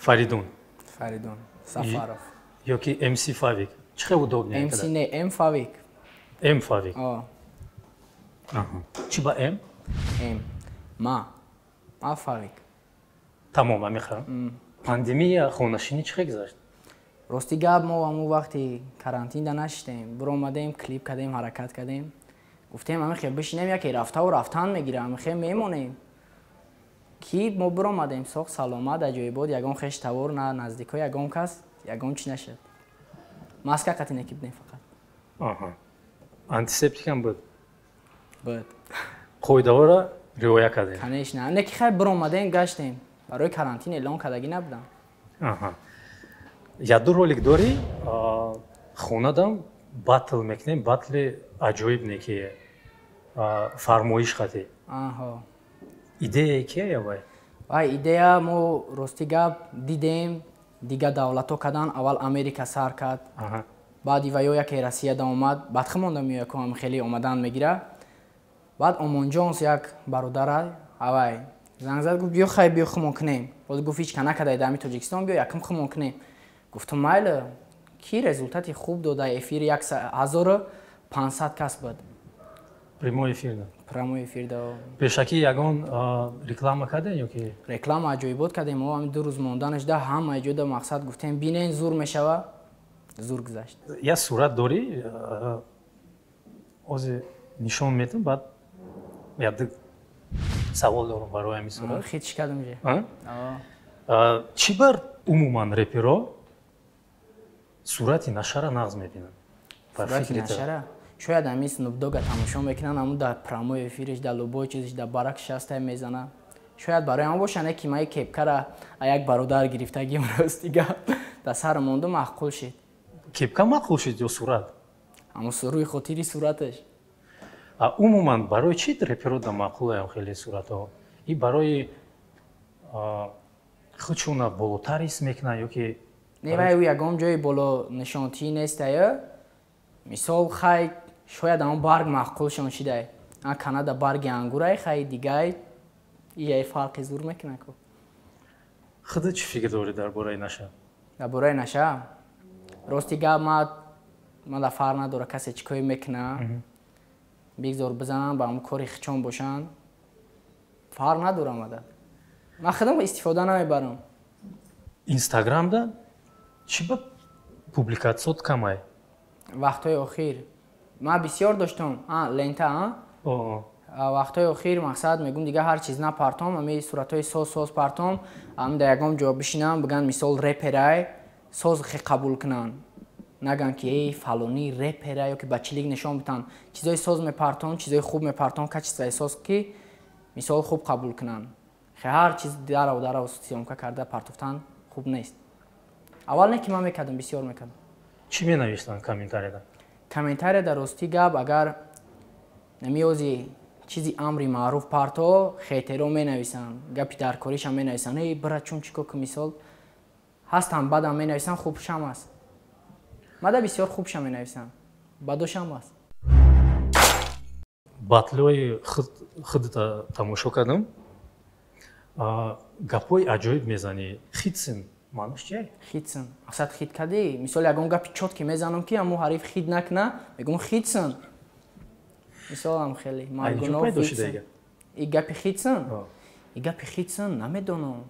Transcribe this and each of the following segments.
Фаридун. Фаридун Сафаров. Ёки МС Фавик. Чӣ хел удобнее? МС не, М Фавик. М Фавик. О. Чӣ ба М? М. Ма. Ма Фавик. Тамом, амиха. Пандемия, хонашинӣ чӣ хел гузашт? Рости гап, мо ҳамун вақти карантин да нашиштем, биромадем, клип кардем, ҳаракат кардем. Гуфтем, амихе бишинем, яке рафтаву рафтан мегирам, амихе мемонем. Ки мо биромадем соқ саломат, аҷоибот, ягон хеш тавор на наздико, ягон кас, ягон чӣ нашуд. Маска қатӣ неки будем фақат. Аҳа. Антисептикам буд. Буд. Қоидаҳоро риоя кардем. Конечно. Не ки хай биромадем, гаштем. Барои карантин эълон кардагӣ набудам. Аҳа. Яду ролик дорӣ, хонадам батл мекунем, батли аҷоиб неки фармоиш қатӣ. Аҳо. Идеяи кия вай? Вай идея мо, рости гап, дидем, дигар давлатҳо кадан, аввал Америка сар кард. Баъди ваё яке Россияда омад, баъд химонда меояд, хеле омадан мегира. Баъд Омонҷонс як бародара авай занг зад, гуфт: «Биё, хай, биё, хумон кунем». Боз гуфт: «Ҳеч ка накардай дар ҳами Тоҷикистон, биё, якум хумон кунем». Гуфтум: «Майли». Ки результати хуб дода, эфири 1500 кас буд. Прямой эфир да? Прямой эфир да. Пешакӣ ягон реклама кардем ё ки? Реклама аҷоибот кардем. Мо ҳами 2 рӯз монданаш да ҳама ҷода мақсад гуфтем: «Бинен, зур мешава». Зур гузашт. Як сурат дорӣ, ози нишон метам, баъд як савол дорам барои ҳамин сурат. Хитш кардам же. Чӣ бар умуман реперо сурати нашара нағз мебинанд? Сурати нашара шояд ҳамин Snoop Dogg тамошо мекунанд, ҳамун дар прямой эфириш, дар любой чизиш, дар барак шастай мезана. Шояд барои ҳамон боша. Не ки ман кепкара як бародар гирифтагим, рости гап, дар сар монду, маъқул шид. Кепка маъқул шид ё сурат? Ҳамун рӯи хотири сураташ. Умуман барои чӣ реперо да маъқулаям хеле суратҳо? И барои худшона болотар ҳис мекунанд ё ки? Не, вай ӯ ягон ҷои боло нишонтӣ нестая. Мисол, хай, шояд ҳамон барг маъқулшон шидай. А Канада барги ангурай, хай, дигай ияй фарқи зур мекунад ку. Худат чӣ фикр дорӣ дар бораи наша? Дар бораи наша, рости гап, ма да фарқ надора касе чӣ кори мекуна. Бигзор бизананд, ба ҳамон кори хичон бошанд, фарқ надорам. Мада ман худам истифода намебарам. Инстаграмда чӣ ба публикатсиот камай? Вақтҳои охир ман бисёр доштам лента. Вақтҳои охир мақсад мегум, дигар ҳар чиз напартом, ами суратҳои соз соз партом, ами дар ягон ҷо бишинам, биган, мисол, реперай, соз хе қабул кунанд, наган ки эй, фалонӣ репера, ё ки ба чилик нишон битанд. Чизои соз мепартом, чизои хуб мепартом, качествои соз, ки мисол хуб қабул кунанд. Хе ҳар чиз дарав дарав съёмка карда партофтан хуб нест. Аввал не ки ман мекардам, бисёр мекардам. Чӣ менавиштанд комментарияда? Комментарияда, ростӣ гап, агар намиёзи чизи амри маъруф парто, хейтеро менависанд, гапи даркориша менависанд: «Эй, бира, чун чӣ ко». Мисол, ҳастанд бадам менависанд, хубшам аст. Мада бисёр хубша менависанд, бадошам аст. Батлҳои худта тамошо кардам, гапҳои аҷоиб мезанӣ. Хитсин маънош чие? Хитсин мақсад хит кардӣ. Мисол, ягон гапи чёткий мезанам, ки ҳамун ҳариф хит накуна, мегӯм: «Хитсин». Мисолам, хеле Маргунов и гапи хитсин, и гапи хитсин намедонам.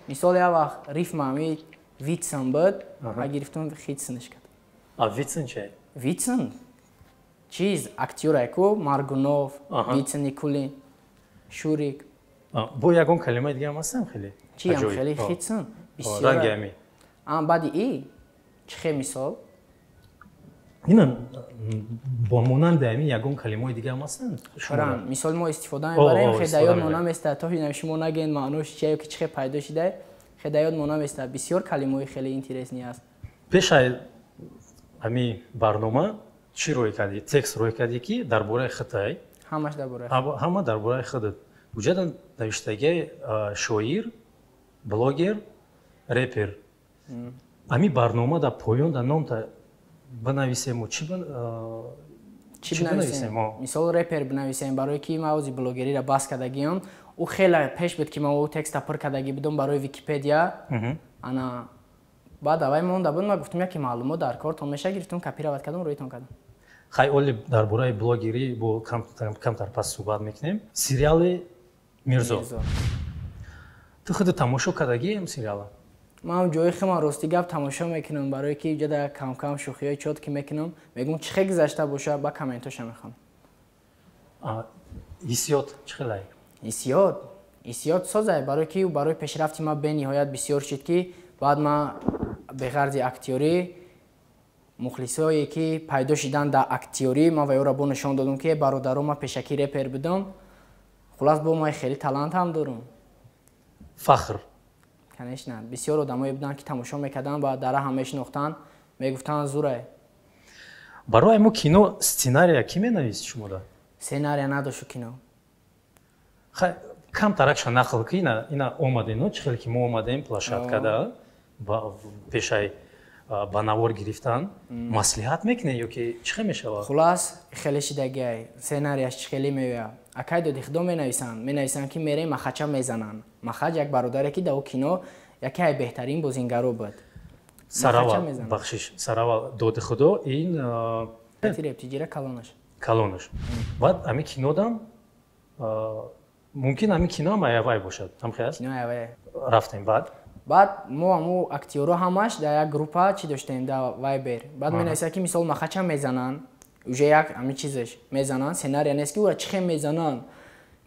Мисол, як вақт рифма ами витсин буд, ма гирифтум, хитсинш кард. А витсин че? Витсин чиз актёрае ку, Маргунов, Витсин, Никулин, Шурик. Бо ягон калимаи дигаам ҳастам хеле? Чи ам хеле хитсин? Ранги ами. Баъди и чӣ хе, мисол? Ина бо монанди ами ягон калимаҳои дигаам ҳастанд? Мисол, мо истифода мебарем, хе даёд мо наместа, то шумо нагӯед маънош чия ё ки чӣ хе пайдо шида, хе даёд мо наместа. Бисёр калимаҳои хеле интересный аст. Пешаи ами барнома чӣ рӯй кардӣ? Текст рӯй кардӣ, ки дар бораи хитай. Ҳамаш дар бораи. Ҳама дар бораи худат. Буҷадан навиштагии шоир, блогер, репер. Ами барнома дар поён дар номта бинависему чӣ? Чӣ бинависем? Мисол, репер бинависем, барое ки ман ози блогериро бас кардагиам. Ӯ хеле пеш буд, ки ман ӯ текста пур кардагӣ будам барои Википедия. Ана баъд авай монда буд, ма гуфтум, яке маълумот дар кортон меша, гирифтум, копировать кардам, рӯитон кардам. Хай, оли дар бораи блогерӣ бо камтар пас суҳбат мекунем. Сериали Мирзо, ту худ тамошо кардагием сериала? Ман ҷои химан, рости гап, тамошо мекунам, барое ки ҷада камкам шӯхиҳои чот ки мекунам, мегӯм, чӣ хел гузашта боша, ба комментоша мехонам. Ҳиссиёт чӣ хелай? Ҳиссиёт созай, барое ки барои пешрафти ман бениҳоят бисёр шид, ки баъд ман беғарзи актёрӣ, мухлисое ки пайдо шидан дар актёрӣ, ман ваёро бо нишон додум, ки бародаро, ман пешакӣ репер будам. Хулас, бо ман хеле талант ҳам дорум. Фахр. Конечно, бисёр одамое буданд, ки тамошо мекарданд ва дара ҳам мешинохтанд, мегуфтанд, зурай. Барои мо кино сценария кӣ менавист шумода? Сценария надошту кино. Камтаракша нақл ки ина омадем, чӣ хеле ки мо омадем площадкада, пешай ба навор гирифтан маслиҳат мекунед ё ки чӣ хел мешавад? Хулас, хеле шидагиай. Сценарияш чӣ хеле меояд? Акай доди худо менависанд, менависанд, ки мерем, Махача мезананд. Махаҷ як бародаре, ки дар о кино яке ай беҳтарин бозингаро буд. Саравал, бахшиш, саравал доди худо ин? Рептиҷира, калонаш. Калонаш. Баъд ҳами кинодам мумкин, ҳами киноам аявай бошад, ҳамхел аст? Кино аявай. Рафтем, баъд? Баъд мо ҳаму актёро ҳамаш дар як группа чӣ доштем дар Вайбер. Баъд менависад, ки мисол Махача мезананд, уже як ҳами чизаш мезананд, сценария нест, ки ӯра чӣ хел мезананд,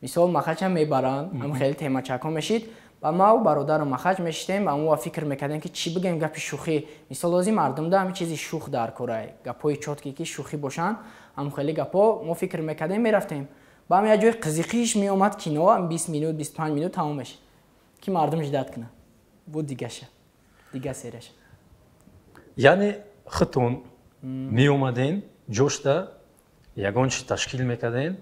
мисол Махача мебаранд, ҳам хеле темачако мешид. Ба мау бародару Махач мешитем, ба мо фикр мекардем, ки чӣ бигӯем, гапи шӯхӣ. Мисол, ози мардумда ҳами чизи шӯх дар корай, гапҳои чёткий, ки шӯхӣ бошанд, ҳам хеле гапҳо мо фикр мекардем, мерафтем, ба ҳам як ҷои қизиқиш меомад кино, 20 минут, 25 минут тамом мешид, ки мардум ждать кунад, бо дигаша, дига серияша. Яъне худтон меомаден, ҷошта ягон чи ташкил мекарден,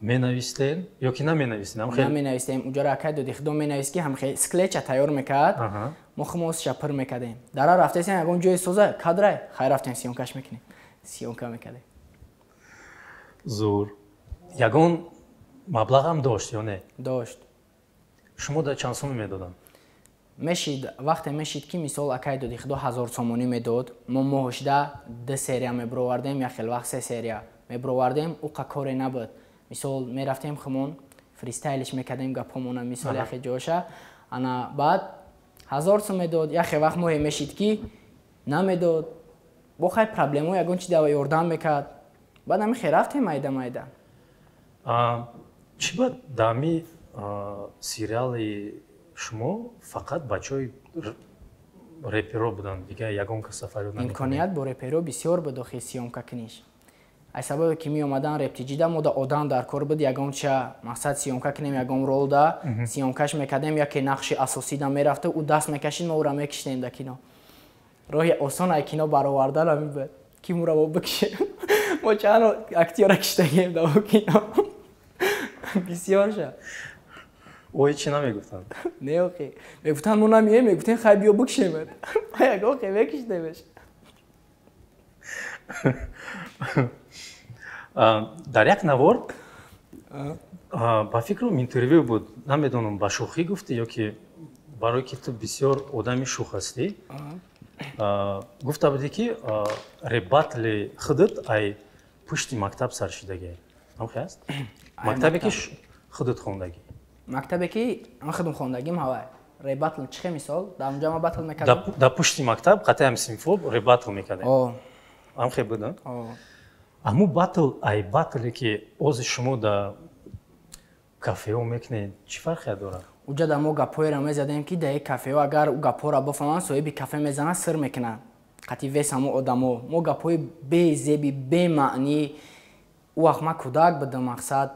менавистен ё ки наменавистен? Наменавистем. Уҷора акай доди худо менавист, ки ҳамхел скетча тайёр мекард, мо хумосша пур мекардем. Дара рафтесем, ягон ҷои соза кадрай, хай, рафтем, съёмкаш мекунем, съёмка мекардем. Зур. Ягон маблағам дошт ё не? Дошт. Шумо да чанд сомон медоданд? Мешид, вақте мешид, ки мисол акай доди худо 1000 сомонӣ медод, мо моҳошда ду серия мебировардем, як хел вақт се серия мебировардем. Уқа коре набуд. Мисол, мерафтем, хумон фристайлиш мекардем гапҳомона, мисол, яхе ҷоша. Ана баъд 1000 сом медод, яхе вақт моҳе мешид, ки намедод, бо хай проблемо ягон чи да ёрдам мекард. Баъд ҳами рафтем майда майда. Чӣ бад дами сериали шумо фақат бачаҳои реперо буданд, дигар ягон кас сафарё? Имконият бо реперо бисёр буд охи съёмка куниш. Аз сабабе ки меомадан рептиҷида, мо да одам дар кор буд, ягон ча мақсад съёмка кунем, ягон ролда съёмкаш мекардем, яке нақши асосида мерафта, ӯ даст мекашид, мо ӯра мекиштем да кино. Роҳи осон ай кино баровардан ҳамин буд, ки мура мо бикишем. Мо чанд актёра киштагем да кино, бисёрша. Ой, чӣ намегуфтанд? Не, охи, мегуфтанд, мо намеем. Мегуфтем, хай, биё бикшемед, ягон хе мекиштемеш. Дар як навор, ба фикрам, интервю буд, намедонам, ба шӯхӣ гуфтӣ ё ки барое ки ту бисёр одами шӯх ҳастӣ, гуфта будӣ, ки рэп-батли худат ай пушти мактаб сар шидагӣ. Ҳамхе аст? Мактабе ки худат хондагӣ. Мактабе ки ман худам хондагим, ҳавай. Рэп батл чӣ хе? Мисол, дар онҷа ман батл мекардам? Дар пушти мактаб қатъи ҳамсинфо рэп батл мекардем, ҳамхе буд? Аммо батл ай батле ки ози шумо дар кафео мекунед, чӣ фарқия дорад? Уҷа да мо гапҳоеро мезадем, ки дар кафео агар ӯ гапҳоро бифаҳманд, соҳиби кафе мезанад, сир мекунад қатъи вес ҳамо одамо. Мо гапҳои безеби, бемаънӣ. Ӯ вақт ман кӯдак будам, мақсад,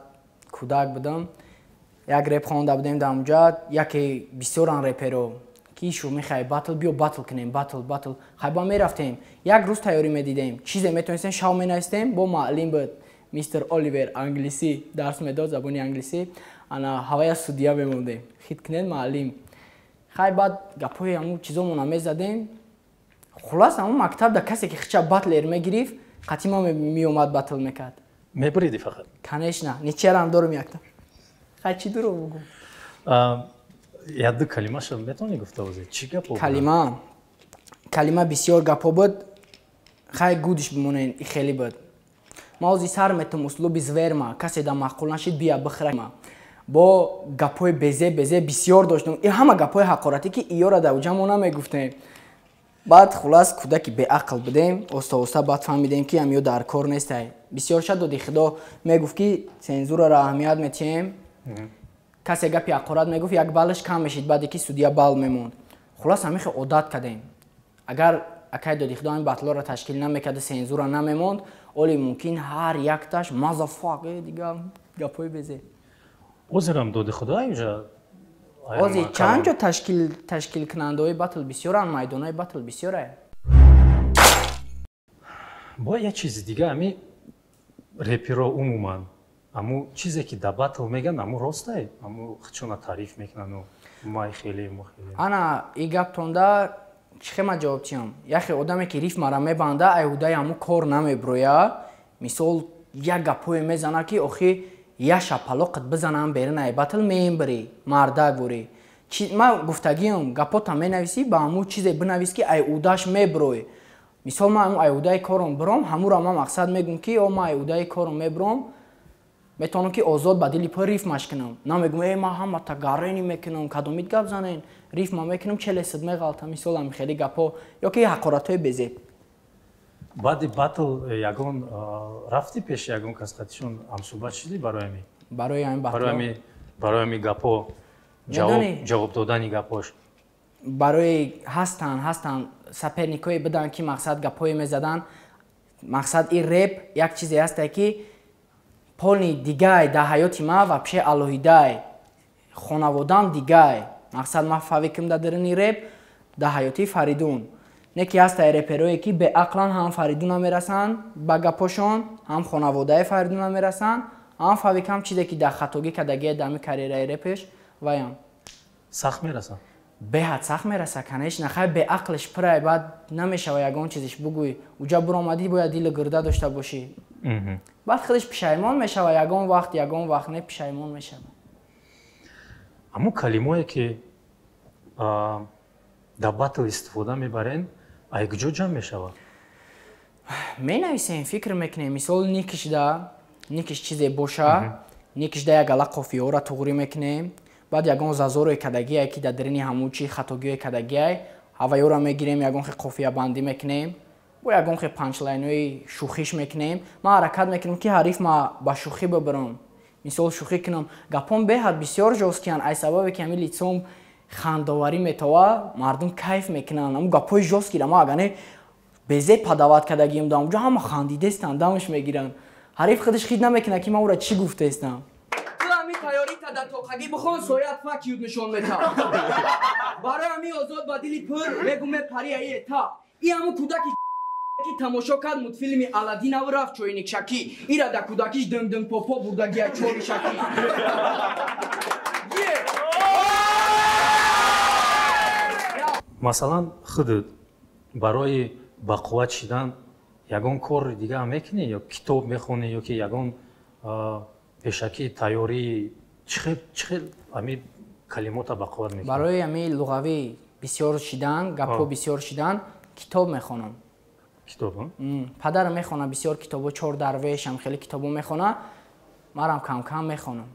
кӯдак будам. Як реп хонда будем дар онҷа, яке бисёран реперо, ки шу мехоҳай батл, биё батл кунем, батл, батл. Хай, ба мерафтем, як рӯз тайёрӣ медидем, чизе метонистем, шав менавистем. Бо маълим буд, мистер Оливер, англисӣ дарс медод, забони англисӣ. Ана ҳавая судья мемондем, хит кунед, маълим. Хай, баъд гапҳои ҳамун чизомона мезадем. Хулас, ҳамун мактаб да касе ки хича батлер мегирифт, қатъи ма меомад, батл мекард. Мебуриди фақат? Конечно, ничьярам дорум якта. Хай, чӣ дурӯғ бугум? Як-ду калимаша метавонӣ гуфта бозӣ? Чӣ гапо буд? Калима бисёр гапо буд. Хай, гудиш бимонен, и хеле буд. Ма ози сар метум услуби зверма, касе да маъқул нашид, бия бихӯрама. Бо гапҳои безе безе бисёр доштум. И ҳама гапҳои ҳақоратӣ, ки иёра дар уҷа мо намегуфтем. Баъд хулас, кӯдаки беақл будем, оста оста баъд фаҳмидем, ки ҳамиё дар кор нестай. Бисёр шад доди худо мегуфт, ки цензураро аҳамият метиҳем. Касе гапи ҳақорат мегуфт, як баллаш кам мешид, баъде ки судья балл мемонд. Хулас, ҳамихе одат кардем. Агар акай доди худо ҳамин батлоро ташкил намекарда, цензура намемонд, оли мумкин ҳар якташ мазафак, дига гапҳои безе. Озирам доди худо уҷа? Ози чанд ҷо ташкилкунандаҳои батл бисёранд, майдонҳои батл бисёрае. Бояд як чизи дига, ами реперо умуман аму чизе ки да батл меган, аму ростай, аму хичона таъриф мекунану май хеле, мо хеле? Ана, и гаптонда чӣ хема ҷавоб тиҳам? Яхе одаме ки рифмара мебанда, айҳудаи ҳаму кор намеброя. Мисол, як гапҳое мезана, ки охи як шапалоқат бизанам берин ай батл, мембирӣ мардак бурӣ. Ман гуфтагиам, гапота менависӣ, ба ҳаму чизе бинавис, ки ай удаш меброй. Мисол, ман ҳаму айудаи кором биром, ҳамуро ман мақсад мегӯм, ки о, ман айудаи кором мебиром, метавонам, ки озод ба дили пир рифмаш кунам. Намегӯм: «Э, ман ҳамата гарени мекунам, кадомит гап занен, рифма мекунам, челесид меғалта». Мисол, ами хеле гапҳо ё ки ҳақоратҳои безеб. Баъди батл ягон рафти пеши ягон кас, қатишон ҳамсӯҳбат шудӣ барои ами? Барои ҳамин батл? Барои ами гапҳо ҷавоб додани гапҳош. Барои ҳастанд соперникое буданд, ки мақсад гапҳое мезаданд. Мақсад, и реп як чизе ҳасте, ки полный дигай дар ҳаёти ман, вообще алоҳидай, хонаводам дигай. Мақсад, ман фавикм дар даруни реп, дар ҳаёти Фаридун. Не ки ҳастай реперое, ки беақлан, ҳам Фаридуна мерасанд ба гапошон, ҳам хонаводаи Фаридуна мерасанд, ҳам фавикам чизе ки дар хатогӣ кардагия дар карьераи репеш ваям. Сахт мерасанд? Беҳад сахт мераса, конечно. Хай, беақлиш пирай, баъд намешава ягон чизиш бугӯй. Уҷа буромадӣ, бояд дили гирда дошта бошӣ. Баъд худаш пишаймон мешава ягон вақт, ягон вақт не, пишаймон мешава. Ҳамун калимое, ки дар батл истифода мебарен, ай куҷо ҷамъ мешавад? Менависем, фикр мекунем. Мисол, никишда, никиш чизе боша, никишда як ала қофиёра туғрӣ мекунем. Баъд ягон зазорое кардагие, ки дар дарини ҳамун чи хатогиое кардагиай, ҳаваёра мегирем, ягон хе қофиябандӣ мекунем, бо ягон хе панчлайнои шӯхиш мекунем. Ман ҳаракат мекунам, ки ҳариф ма ба шӯхӣ бибарам. Мисол, шӯхӣ кунам. Гапон беҳад бисёр жёсткий ан, ай сабабе ки ҳамин лицом хандоварӣ метова, мардум кайф мекунанд. Ҳамун гапҳои жёсткий ра ма агане безе падават кардагием, дар онҷо ҳама хандидестанд, дамаш мегиранд. Ҳариф худаш хид намекунад, ки ман ӯра чӣ гуфтаестам. Тайёрита дар тоқагӣ бихон, соят факют нишон метав. Барои ҳамин озод ба дили пур мегум, мепари аи этап. И ҳамун кӯдаки, ки тамошо кард мультфилми Аладдинаву рафт чойникшакӣ, ира дар кӯдакиш дыңдың попо бурдагия чоришакӣ. Масалан, худат барои бақувват шидан ягон кори дига ҳам мекунӣ ё китоб мехонӣ, ё ки ягон пешакӣ тайёрӣ? Чӣ хел ами калимота бақувват мекунӣ? Барои ами луғавӣ бисёр шидан, гапҳо бисёр шидан, китоб мехонам. Китоб? Падарам мехона бисёр китобо, «Чор дарвешам», хеле китобо мехона, марам камкам мехонам.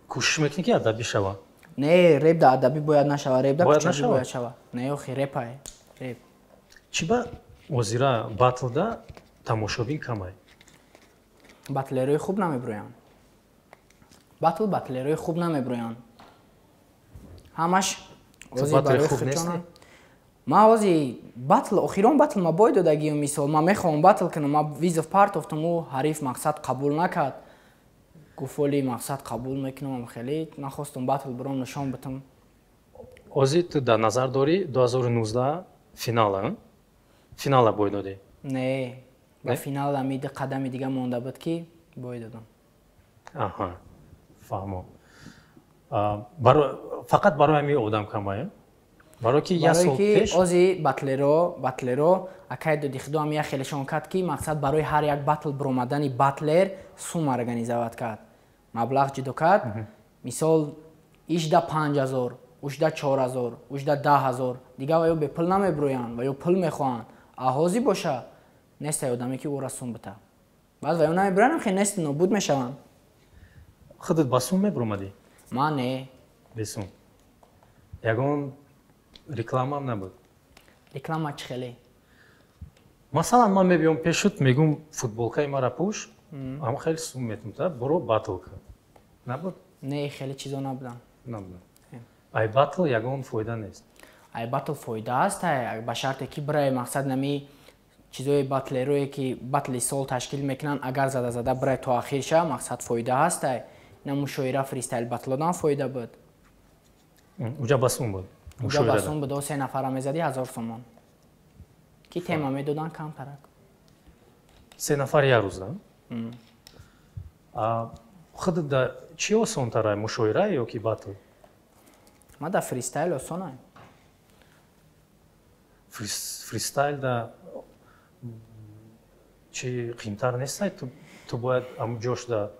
Кӯшиш мекунӣ, ки адабӣ шава? Не, реп да адабӣ бояд нашава, реп да кӯчагӣ бояд шава. Не, охи, репай реп. Чӣ ба озира батлда тамошобин камай? Батлерои хуб намеброянд. Батл, батлерои хуб намеброянд ҳамаш. Ози барои хуб. Ман ози батл, охирон батл ма бой додагиам. Мисол, ман мехоҳам батл кунам, ман вызов партофтам, ӯ ҳариф, мақсад, қабул накард. Гуфт: «Оли, мақсад, қабул мекунам». Хеле нахостум батл биром, нишон битам. Ози ту дар назар дорӣ 2019 финала, финала бой додӣ? Не, ба финал ами ду қадами дига монда буд, ки бой додам. Аҳа, фаҳмо. Фақат барои ҳамин одам камая? Барои ки як сол пеш ози батлеро акай доди худо ҳам як хелешон кард, ки мақсад, барои ҳар як батл биромадани батлер сум организовать кард, маблағ ҷудо кард. Мисол, Ишда 5000, ушда 4000, ушда 10000. Дига ва ё бепул намеброянд, ва ё пул мехоҳанд. А ҳозир боша нестай одаме, ки ӯра сум бита. Баъд ва ё намеброянд, хе нест, нобуд мешаванд. Худат ба сум мебромадӣ? Ман не. Бесум. Ягон рекламаам набуд? Реклама чӣ хеле? Масалан, ман мебиём пешут, мегум: «Футболкаи мара пӯш, ам хеле сум метум, та буро батл кун». Набуд? Не, хеле чизо набудам. Набуд. Ай батл ягон фоида нест? Ай батл фоида аст, ба шарте ки бирай. Мақсад, нами чизои батлерое, ки батли сол ташкил мекунанд, агар зада зада бирай то ахирша, мақсад, фоида ҳастай. На мушоира, фристайл батлодам фоида буд. Уҷа ба сум буд? Уҷа ба сум буд, се нафара мезадӣ, 1000 сомон, ки тема медодан камтарак. Се нафар як рӯза? Худ да чӣ осонтара, мушоира ё ки батл? Ма да фристайл осонай. Фристайл да чӣ қимтар нестай? Ту бояд ам ҷош да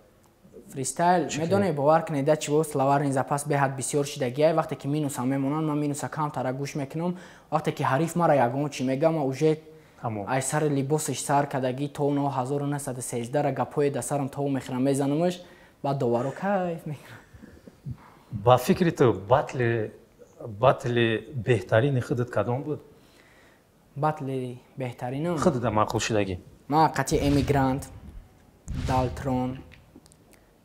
Фристайл, медонӣ, бовар кунед, да чиво, словарный запас беҳад бисёр шидагиай. Вақте ки минуса мемонанд, ман минуса камтара гӯш мекунам. Вақте ки ҳариф мара ягон чӣ мега, ма уже ай сари либосаш сар кардагӣ то 1913 гапҳое да сарам тов мехӯрам, мезанамаш, баъд доваро кайф мекунам. Ба фикри ту, батли беҳтарини худат кадом буд? Батли беҳтаринам? Худата маъқул шидагӣ. Ман қати Эмигрант, Далтрон,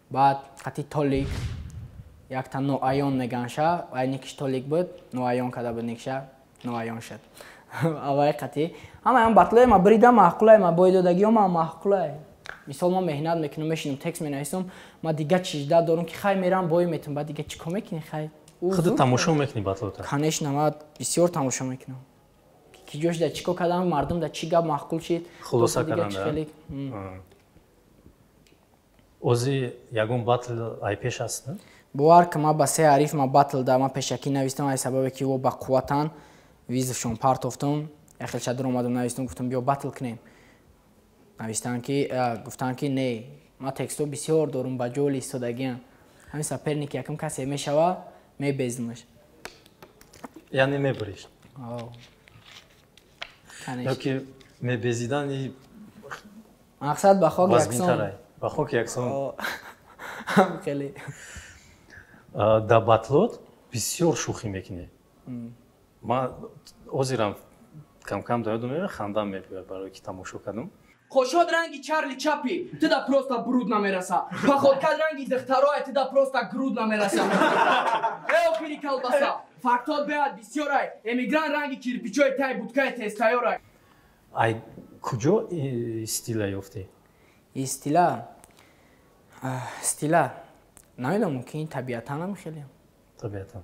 баъд қати Толик, якта Ноаён меганша, вай никиш Толик буд, Ноаён карда буд никша, Ноаён шуд. Аввай қати ҳамаам батлое ма биридам, маъқулай, ма бойдодагиҳо ма маъқулай. Мисол, ман меҳнат мекунам, мешинам, текст менависам, ма дига чижда дорум, ки хай, мерам, бой метум, баъд дига чӣ кор мекунӣ, хай? Худат тамошо мекунӣ батлота? Конечно, ма бисёр тамошо мекунам, ки ҷош да чӣ кор кардам, мардум да чӣ гап маъқул шид. Хулоса кардан. Ози ягон батл ай пеш аст? Бовар ки, ма ба се ҳариф ма батл да ма пешакӣ навистам, ай сабабе ки о ба қувватан визовшон партофтум. Яхел чадур омадам, навистам, гуфтам: «Биё, батл кунем». Навистан ки, гуфтан ки не, ма текстҳо бисёр дорум, ба ҷоли истодагиам, ҳамин соперник якум касе мешава, мебезмаш. Яъне мебуриш ёки мебезидани? Мақсад, ба хок яксон. Ба хок яксон. Хеле. Дар батлот бисёр шӯхӣ мекунӣ. Ман ҳозирам камкам да ёдам меояд, хандам мебиёяд, барое ки тамошо кардам. Хошод ранги Чарли Чапи, ту да просто бруд намераса. Походкат ранги духтарое, ту да просто груд намераса. Э, охири колбаса, фактот беад бисёрай. Эмигрант ранги кирпичои тай будкаи тезтайёрай. Ай куҷо стила ёфтӣ? Стила намедонам, мумкин, табиатанам хеле. Табиатан.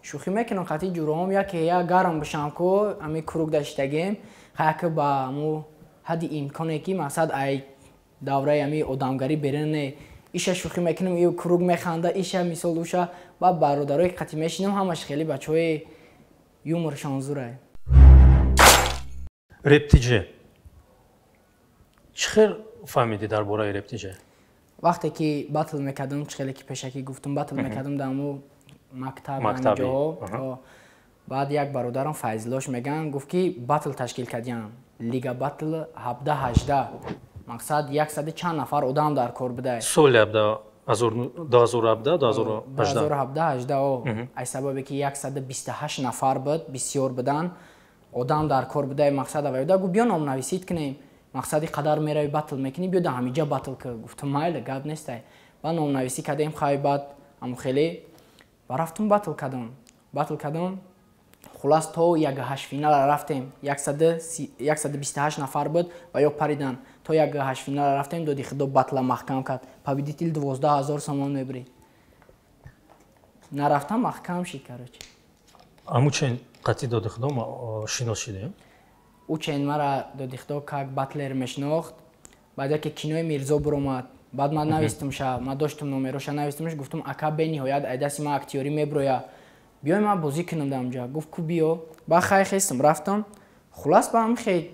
Шӯхӣ мекунам қати ҷуроҳом, яке як гарм бишам ку, ами круг даштагем, хаяке ба аму ҳадди имконе, ки мақсад, ай давраи ами одамгарӣ берине, иша шӯхӣ мекунам, и круг механда, иша мисол уша. Баъд бародарое ки қати мешинам, ҳамаш хеле бачаҳои юморшон зурай. Рептиҷе чӣ хел фаҳмидӣ, дар бораи рептиҷе? Вақте ки батл мекардам, чӣ хеле ки пешакӣ гуфтум, батл мекардам дар аму мактаб, ҷоҳо. Баъд як бародарам, Файзлош меган, гуфт, ки батл ташкил кардиям, лига батл 17-18, мақсад, яксаду чанд нафар одам дар кор будай. Соли 2017? 2017-18. Ай сабабе ки 128 нафар буд, бисёр будан, одам дар кор будай. Мақсад, аваюда гуфт: «Биё, номнависит кунем, мақсади қадар мерави, батл мекунӣ, биё, да ҳамиҷа батл ки». Гуфтам: «Майле, гап нестай». Баъд номнависӣ кардем, хай, баъд ҳаму хеле ба рафтум, батл кардам, батл кардам. Хулас, то як ҳаштфинала рафтем. 128 нафар буд ва ё паридан. То як ҳаштфинала рафтем, доди худо батла маҳкам кард, победитель 12 000 сомон мебирид. Нарафтам, маҳкам шид, короче. Аму чен қатъи доди худо шинос шидем? Ӯ чен мара доди худо как батлер мешинохт. Баъд яке кинои Мирзо буромад, баъд ман навистумша, ман доштум номероша, навистумш, гуфтум: «Ака, бениҳоят ай дасти ман актёрӣ меброя, биёй, ман бозӣ кунам дар онҷа». Гуфт: «Ку, биё». Ба хай, хестам, рафтам. Хулас, ба ҳам хе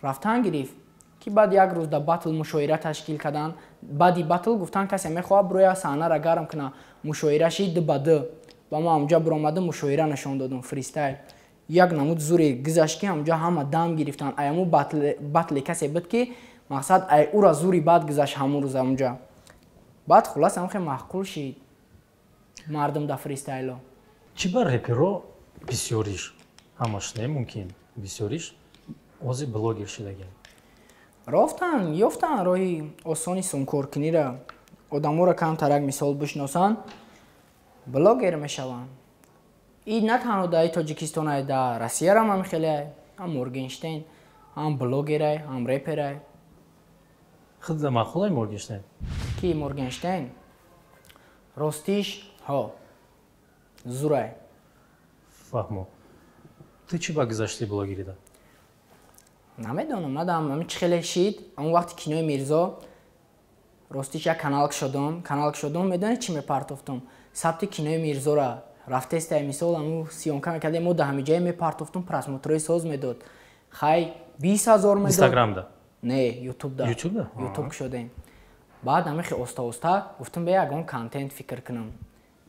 рафтан гирифт. Ки баъд як рӯз да батл мушоира ташкил карданд. Баъди батл гуфтан касе мехоҳад бироя саҳнара гарм куна. Мушоира шид ду ба ду. Ба ма ҳамҷа биромадам, мушоира нишон додам, фристайл. Як намуд зуре гузашт, ки ҳамҷа ҳама дам гирифтанд. Ай ҳамун батле касе буд, ки мақсад ай ура зури бад гузашт ҳамун рӯз ҳамҷа. Баъд хулас ҳам хеле маъқул шид мардум да фристайло. Чӣ ба реперо бисёриш, ҳамаш не мумкин, бисёриш ози блогер шидагианд? Рофтан, ёфтан роҳи осони сумкоркунира. Одаморо камтарак мисол бишносанд, блогер мешаванд. И на танҳо дар Тоҷикистон, дар Россиярам ҳам хеле, ҳам Моргенштейн, ҳам блогерай, ҳам реперай. Худда маъқулай Моргенштейн? Ки Моргенштейн? Ростиш, ҳо, зурай. Фаҳмо. Ту чӣ ба гузашти блогерида? Намедонам, надам, ами чӣ хеле шид. Он вақти кинои Мирзо, ростиш як канал кушодам, медонӣ чӣ мепартофтам? Сабти кинои Мирзора рафтестай, мисол, аму съёмка мекардем, мо да ҳамиҷае мепартофтум, просмотрои соз медод. Хай, 20 000 медод. Инстаграмда? Не, Ютубда. Ютубда? Ютуб кушодем. Баъд ҳамихи оста-оста гуфтам, бе ягон контент фикр кунам.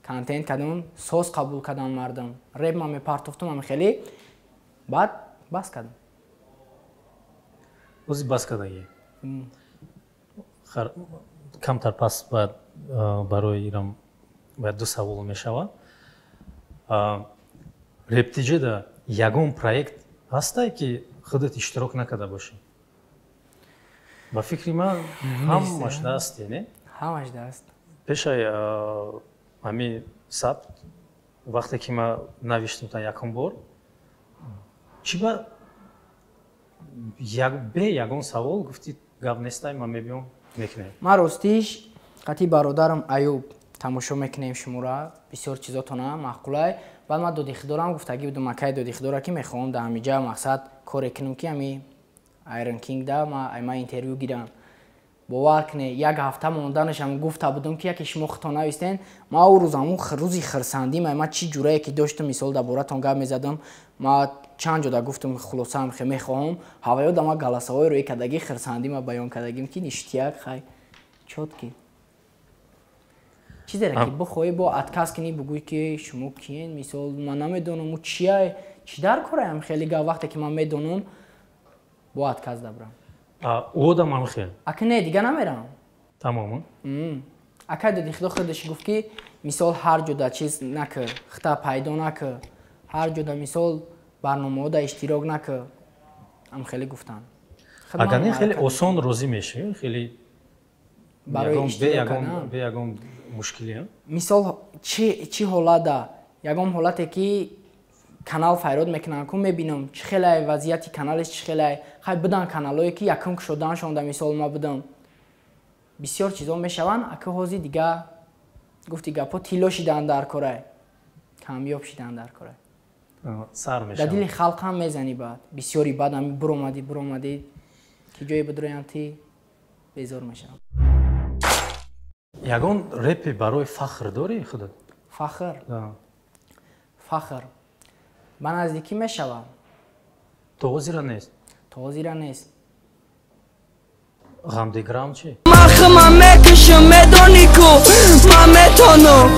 Контент кардам, соз қабул кардам мардум. Реп ман мепартофтум ҳами хеле. Баъд бас кардам. Ози бас кардагӣ? Камтар пас баъд барои ирам бояд ду савол мешавад. Рептиҷеда ягон проект ҳастай, ки худат иштирок накарда бошӣ? Ба фикри ман ҳамаш даст, не? Ҳамаш даст. Пешаи ҳами сабт, вақте ки ман навиштам та якум бор, чӣ ба бе ягон савол гуфти гап нестай, ман мебиём мекунем? Ман ростиш қатъи бародарам Аюб тамошо мекунем шуморо, бисёр чизотона маъқулай. Баъд ман додихидорам гуфтагӣ будам, акай додихидора, ки мехоҳам дар ҳамиҷа мақсад коре кунам, ки ҳами Iron King да ма интервю гирам. Бовар кунед, як ҳафта монданашам гуфта будам, ки яке шумо худтон навистен. Ма он рӯз ҳамун рӯзи хирсандӣ, ма чӣ ҷурае ки доштам, мисол дар боратон гап мезадам, ма чанд ҷода гуфтам, хулосаам хе мехоҳам. Ҳаваё да ма галасаҳои рӯи кардагӣ хирсандӣ ма баён кардагим, ки ништияк, хай чотки. Чизере ки бихоҳӣ бо отказ кунӣ, бугӯӣ ки шумо киен, мисол ман намедонам ӯ чия, чӣ дар кораям хеле гап, вақте ки ман медонам бо отказ дабрам. Ӯ одам ҳам хел? Ака не, дига намерам. Тамом? Ака доди худо худаш гуфт, ки мисол ҳар ҷода чиз накар, хита пайдо накар, ҳар ҷода мисол барномаҳода иштирок накар. Ам хеле гуфтанд. Агар не, хеле осон розӣ мешавӣ, хеле барои иштирок кардан? Бе ягон мушкилӣ? Мисол чӣ ҳолата? Ягон ҳолате ки канал файрод мекунанд, ку мебинам чӣ хелай вазъияти каналеш, чӣ хелай. Хай будан каналое ки якум кушоданшонда мисол ма будам. Бисёр чизо мешаванд, ака ҳози дига гуфти гапҳо тилло шидаанд дар корай, камёб шидаанд дар корай. Сар мешаванд. Дар дили халқ ҳам мезанӣ баъд. Бисёри баъд ҳами буромадӣ, ки ҷое бидроянд, ти безор мешаванд. Ягон репи барои фахр дорӣ худат? Фахр? Фахр. Ба наздикӣ мешавам. То ҳозира нест? То ҳозира нест. Ғамдеграунд чӣ? Ман худам мекушам, медонӣ ку ман метонам.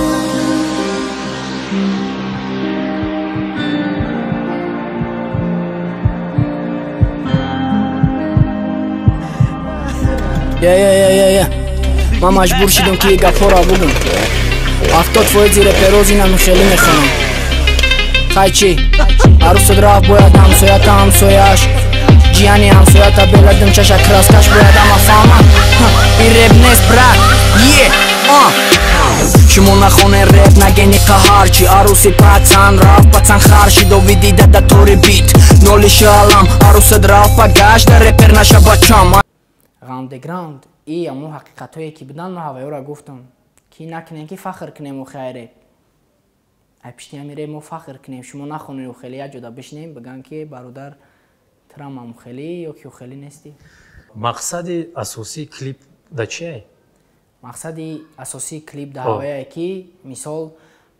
Я. Ман маҷбур шидам, ки гапҳоро бугум. 70% репероз инами хеле мехонам. Хай чӣ? Арӯсат рафт, бояд ҳамсоята ҳамсояш. Ҷияни ҳамсоята беладим чаша краскаш бояд ҳама фаҳманд. Ин реп нест, брат. Е, Шумо нахонен реп, нагени қаҳарчи. Арӯси пацан рафт, пацан хар шид, ови дида да тори бит. Ноли шалам, арӯсат рафт, пагашт, да репер наша бачам. Ғамдеграунд и ҳамон ҳақиқатҳое ки буданд, ман ҳаваёро гуфтам, ки накунем, ки фахр кунем охи ай реп. Ай пишти ҳами реп мо фахр кунем, шумо нахонед охеле, як ҷода бишинем, бигӯянд ки бародар трам ам хеле ё ки хеле нестӣ. Мақсади асосии клип да чие? Мақсади асосии клип да ҳавае ки мисол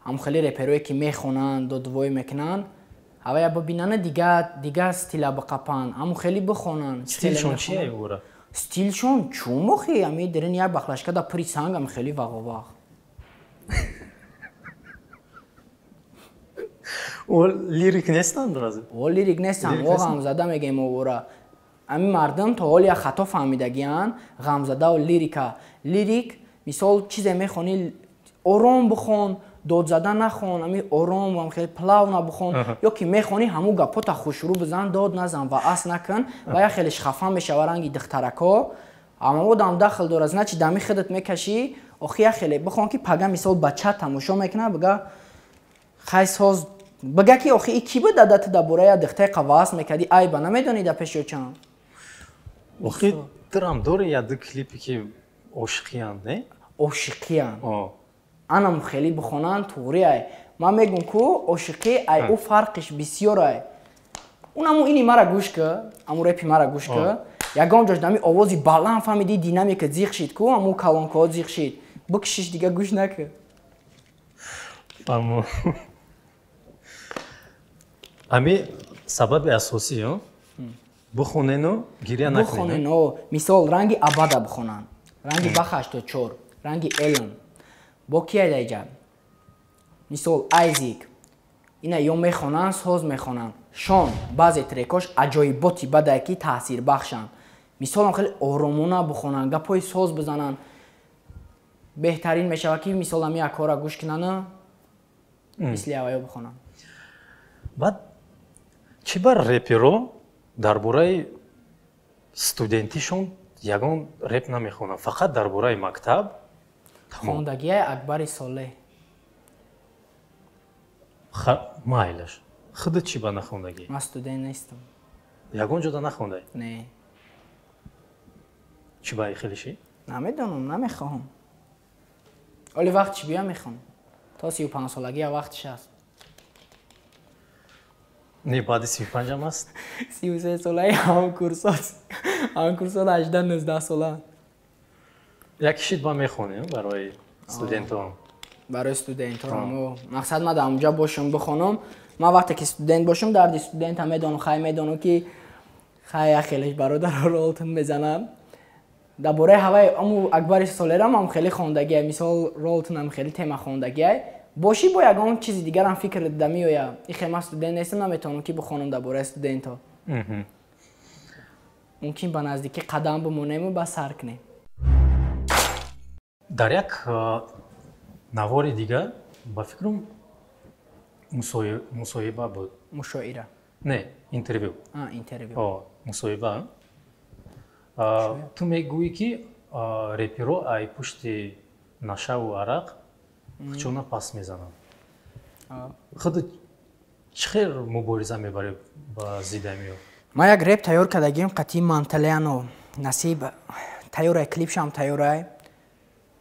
ҳам хеле реперое ки мехонанд, додвой мекунанд, Ҳавая бибинана дига стила биқапанд, ҳамун хеле бихонанд. Стилшон чие ура? Стилшон чун охи, ами дерин як бахлашка да пури санг, ами хеле вағовағ. О лирик нестанд разве? О лирик нестанд, о ғамзада мегем овора. Ами мардум то ҳол як хато фаҳмидагиянд, ғамзада лирика. Лирик, мисол чизе мехонӣ, ором бихон, додзада нахон, ами ором ам хеле плавно бихон, ё ки мехонӣ ҳамун гапота хушрӯ бизан, дод назан ва ас накун, ва як хелеш хафа мешава ранги духтарако. Ама одам дахл дорад, значит дами худат мекашӣ, охи як хеле бихон ки пага мисол бача тамошо мекунад, бига хай соз, бига ки охи и ки буд дадати дар бораи як духтаи қавас мекардӣ, айба намедонӣ дар пеши очам. Охи тирам дори як ду клипе ки ошиқиянд, не? Ошиқиянд. Анам хеле бихонанд туғри ай. Ман мегум ку ошиқӣ ай ӯ фарқиш бисёр ай. Унаму ини мара гӯш ки, аму репи мара гӯш ки, ягон ҷош дами овози баланд фаҳмидӣ, динамика зиқ шид ку, аму колонкаҳо зиқ шид. Бикшиш дига гӯш накӣ. Фаҳмо. Ами сабаби асосӣ, бихонену гиря накунед. Бихонену, мисол ранги абада бихонанд, ранги Бах 84, ранги Элон. Бо кия даиҷа? Мисол Айзик. Ина ё мехонанд, соз мехонанд. Шон баъзе трекош аҷоиботи бадае ки таъсирбахшанд. Мисолам хеле оромона бихонанд, гапҳои соз бизананд. Беҳтарин мешавад ки мисол ами яккора гӯш кунанд, мисли аваё бихонанд. Баъд чӣ бар реперо дар бораи студентишон ягон реп намехонанд, фақат дар бораи мактаб? Хондагиаи Акбари Солеҳ. Майлаш. Худат чӣ ба нахондагӣ? Ман студент нестам. Ягон ҷода нахондаӣ? Не. Чӣ ба хелишӣ? Намедонам, намехоҳам. Оли вақт чӣ бия мехонам. То 35 солагия вақтиш аст. Не, баъди 35-ам аст? 33 солаи ҳам курсот. Ҳам курсот 18-19 сола. Як шид ба мехонем барои студентон. Барои студентон. Мақсад ман дар онҷа бошам бихонам. Ман вақте ки студент бошам, дарди студента медонам, хай медонам ки хай як хелеш бародаро ролтон мезанам. Дар бораи ҳаваи аму Акбари Солерам ҳам хеле хондагиай, мисол ролтонам хеле тема хондагиай. Бошӣ бо ягон чизи дигарам фикр да меояд. Ихе ман студент нестам, наметавонам ки бихонам дар бораи студентҳо. Мумкин ба наздикӣ қадам бимонему ба сар кунем. Дар як навори дигар ба фикрам мусоҳиба буд. Мушоира. Не, интервю. Интервю. Мусоҳиба. Ту мегӯӣ ки реперо ай пушти нашаву арақ хучона пас мезананд. Худат чӣ хел мубориза мебарӣ ба зидди амиё? Ман як реп тайёр кардагим қатъи Манталиано. Насиб тайёрай, клипшам тайёрай.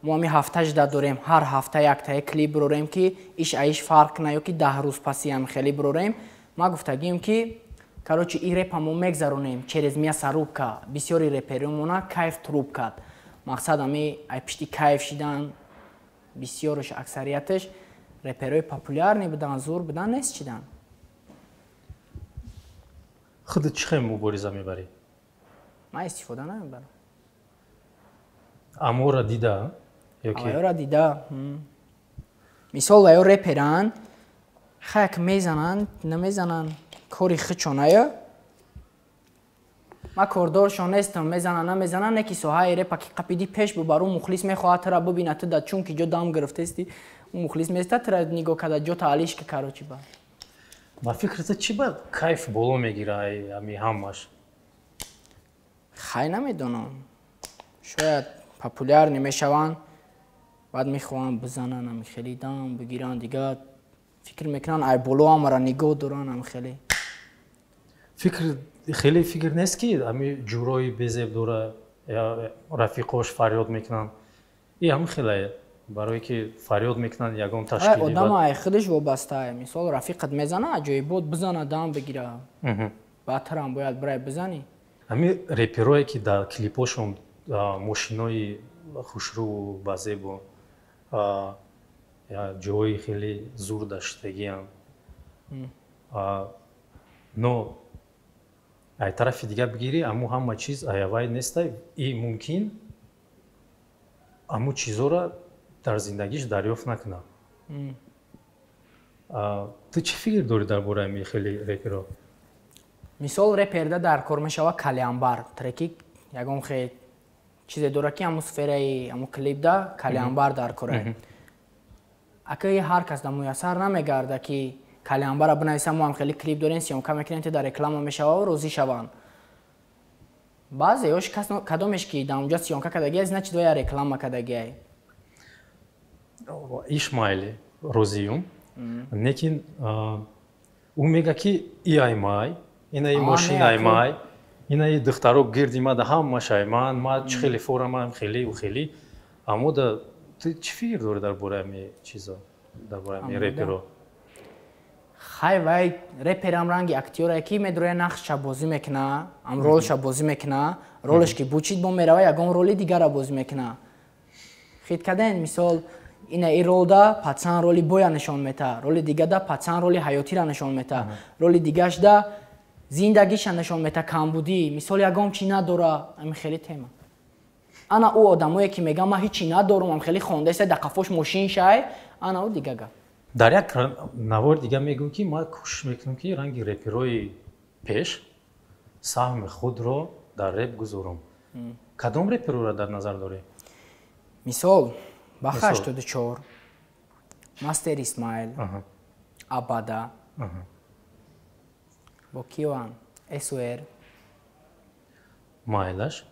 Мо ҳами ҳафта жда дорем, ҳар ҳафта яктае клип бирорем ки иш аиш фарқ кунад ё ки 10 рӯз пасиам хеле бирорем. Ман гуфтагим ки короче и репа мо мегзаронем через мясорубка. Бисёри реперомона кайф труб кард. Мақсад ами ай пишти кайф шидан, бисёрш аксарияташ реперои популярни будан, зур будан, нест шидан. Худат чӣ хел мубориза мебарӣ? Ман истифода намебарам. Амора дида? Авайёра дида. Мисол вайё реперанд, хаяк мезананд, намезананд, кори хичоная. Ман кордоршон нестам, мезананд, намезананд, не ки соҳаи репа ки қапиди пеш бубар, ӯ мухлис мехоҳад тура бибинад, ту да чунки ҷо дам гирифтести, ӯ мухлис места тура нигоҳ карда, ҷо таалиш ки короче ба. Ба фикри ту чӣ ба кайф боло мегира ами ҳамаш? Хай намедонам. Шояд популярни мешаванд, баъд мехоҳанд бизананд, ами хеле дам бигиранд, дигар фикр мекунанд ай боло ҳамаро нигоҳ доранд, ами хеле. Фикр хеле фикр нест ки ами ҷурои безеб дора, рафиқош фарёд мекунанд. И ҳам хеле барое ки фарёд мекунанд ягон ташкили. Одам ай худаш вобаста. Мисол рафиқат мезана, аҷоибот бизана, дам бигира. Баъд тарам бояд бирай бизанӣ. Ами реперое ки дар клипошон мошинои хушрӯ базебу ҷои хеле зур даштагианд. Но ай тарафи дига бигирӣ, аму ҳама чиз аявай нестай и мумкин аму чизора дар зиндагиш дарёфт накунад. Ту чӣ фикр дорӣ дар бораи ами хеле реперо? Мисол, реперда дар кор мешава калиамбар треки, ягон хе чизе дора, ки ҳамун сфераи ҳамун клипда калиамбар дар кора. Акаи ҳар кас да муяссар намегарда, ки калиамбара бинависам, мо ҳам хеле клип дорем, съёмка мекунем, ти дар реклама мешава, розӣ шаванд. Баъзеош кадомеш ки дар онҷа съёмка кардагиай, значит, вая реклама кардагиай. Иш майли, розиюм, лекин ӯ мега, ки и аймай, инаи мошин аймай, инаи духтаро гирди мада ҳамаш айман, ма чӣ хеле форамам, хеле ӯ хеле. Аммо да ту чӣ фикр дорӣ дар бораи ами чизо, дар бораи ами реперо? Хай, вай реперам ранги актёре, ки медроя, нақшша бозӣ мекуна, ам ролша бозӣ мекуна. Ролеш ки бучид, бо мерава, ягон роли дигара бозӣ мекуна. Хит карден, мисол, ина и ролда пацан роли боя нишон мета, роли дигада пацан роли ҳаётира нишон мета, роли дигашда зиндагиша нишон мета, камбудӣ, мисол, ягон чӣ надора, ами хеле тема. Ана ӯ одамое, ки меган, ман ҳичи надорум, ам хеле хондаеса, да қафош мошин шай, ана ӯ дига гап. Дар як навори дига мегӯм, ки ман кӯшиш мекунам, ки ранги реперои пеш саҳми худро дар реп гузорам. Кадом репероро дар назар дорӣ? Мисол, Баха 84, Мастер Исмаил, Абада, бо киоан, Ср. Майлаш,